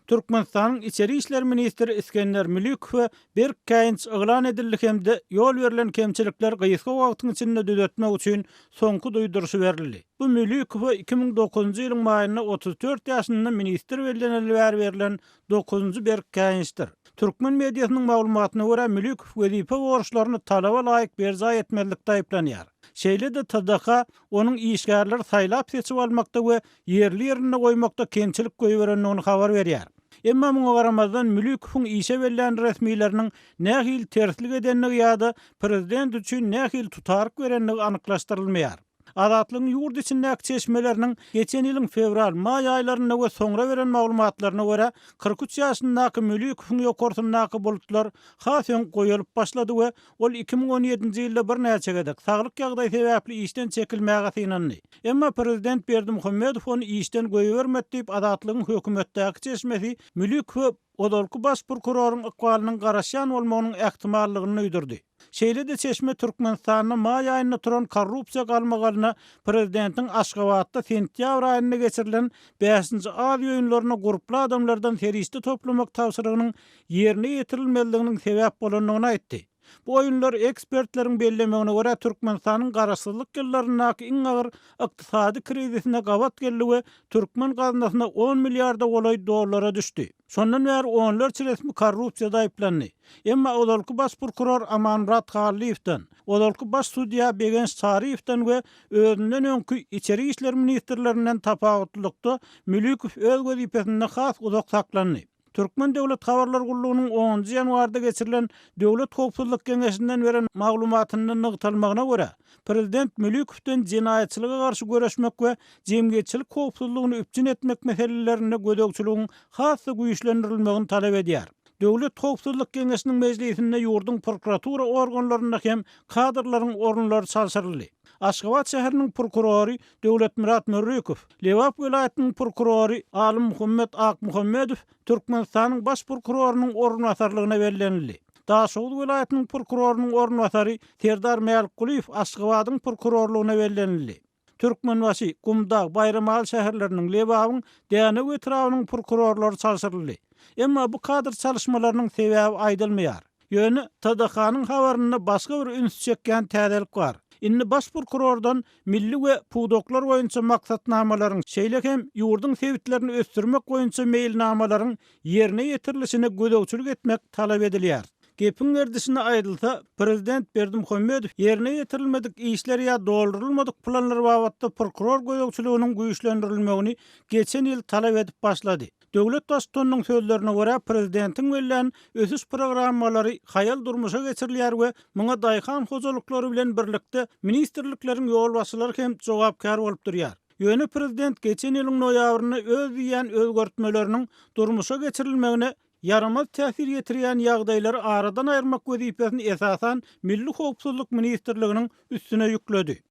Türkmenistanyň Içeri işler ministri Isgender Mülikowa berk käýinç yglan edildi hem-de ýol berlen kemçilikleri gysga wagtyň içinde düzetmek üçin soňky duýduryşy berildi. Bu Mülikowa 2009-njy ýylyň maýynda 34 ýaşynda ministr belleneli bäri berlen dokuzynjy berk käýinçdir. Türkmen mediasynyň maglumatyna görä, Mülikow wezipe borçlaryny talaba laýyk berjaý etmezlikde aýyplanýar. Şeýle-de TDH onuň işgärleri saýlap-seçip almakda we ýerli-ýerinde goýmakda kemçilik goýberendigini habar berýär. Emma muňa garamazdan, Mülikowyň işe bellän resmileriniň nähili terslik edendigi ýa-da prezident üçin nähili tutaryk berendigi anyklaşdyrylmaýar. Azatlygyň ýurt içindäki çeşmeleriniň geçen ýylyň fewral, maý aýlarynda we soňra beren maglumatlaryna görä, 43 ýaşyndaky Mülikowyň ýokarsyndaky bulutlar has öň goýalyp başlady we ol 2017-nji ýylda birnäçe gezek, saglyk ýagdaýy sebäpli işden çekilmäge synandy. Emma prezident Berdimuhamedow ony işden goýbermedi diýip, Azatlygyň hökümetdäki çeşmesi Mülikowa ozalky baş prokuroryň ykbalynyň garaşýan bolmagynyň ähtimallygyny duýdurdy. Şeýle-de çeşme Türkmenistanda maý aýynda turan korrupsiýa galmagalyna prezidentiň Aşgabatda sentýabr aýynda geçirilen Bäşinji Aziýa oýunlaryna gurply adamlardan serişde toplamak tabşyrygynyň ýerine ýetirilmezliginiň sebäp bolandygyny aýtdy. Bu oýunlar ekspertleriň bellemegine görä Türkmenistanyň garaşsyzlyk ýyllaryndaky iň agyr ykdysady krizisine gabat geldi we türkmen gaznasyna on milliarda golaý dollara düşdi. Şondan bäri onlarça resmi korrupsiýada aýyplandy. Emma ozalky baş prokuror Amanmyrat Hallyýewden, ozalky baş sudýa Begenç Saryýewden we özünden öňki içeri işler ministrlerinden tapawutlylykda Mülikow öz wezipesinde has uzak saklandy. Türkmen döwlet habarlar gullugynyň onunjy ýanwarda geçirilen Döwlet howpsuzlyk geňeşinden beren maglumatynda nygtalmagyna görä, prezident Mülükowdan jenaýatçylyga garşy göreşmek we jemgyýetçilik howpsuzlygyny üpjün etmek meselelerinde gözegçiligiň has-da güýçlendirilmegini talap edýär. Döwlet howpsuzlyk geňeşiniň mejlisinde ýurduň prokuratura organlarynda hem kadrlaryň orunlary çalşyryldy. Aşgabat şäheriniň prokurory Döwletmyrat Mürrükow, Lebap welaýatynyň prokurory Alymmuhammet Akmuhammedow Türkmenistanyň Baş prokurorynyň orunbasarlygyna bellenildi. Daşoguz welaýatynyň prokurorynyň orunbasary Serdar Mälikgulyýew Aşgabadyň prokurorlygyna bellenildi. Türkmenbaşy, Gumdag, Baýramaly şäherleriniň, Lebabyň Dänew etrabynyň prokurorlary çalşyryldy. Emma bu kadr çalyşmalarynyň sebäbi aýdylmaýar. Ýöne TDH-nyň habarynda başga bir üns çekýän täzelik bar. Indi baş prokurordan milli we pudaklar boýunça maksatnamalaryň, şeýle hem ýurduň sebitlerini ösdürmek boýunça meýilnamalaryň ýerine ýetirilişine gözegçilik etmek talap edilýär. Gepiň gerdişine aýdylsa, prezident Berdimuhamedow ýerine ýetirilmedik işler ýa doldurylmadyk planlar babatda prokuror gözegçiliginiň güýçlendirilmegini geçen ýyl talap edip başlady. Döwlet Baştutanynyň sözlerine görä, prezidentiň bellän ösüş programmalary haýal durmuşa geçirilýär we muňa daýhan hojalyklary bilen birlikde ministrlikleriň ýolbaşçylary hem jogapkär bolup durýar. Ýöne prezident geçen ýylyň noýabrynda öz diýýän özgertmeleriniň durmuşa geçirilmegine ýaramaz täsir ýetirýän ýagdaýlary aradan aýyrmak wezipesini esasan Milli howpsuzlyk ministrliginiň üstüne ýükledi.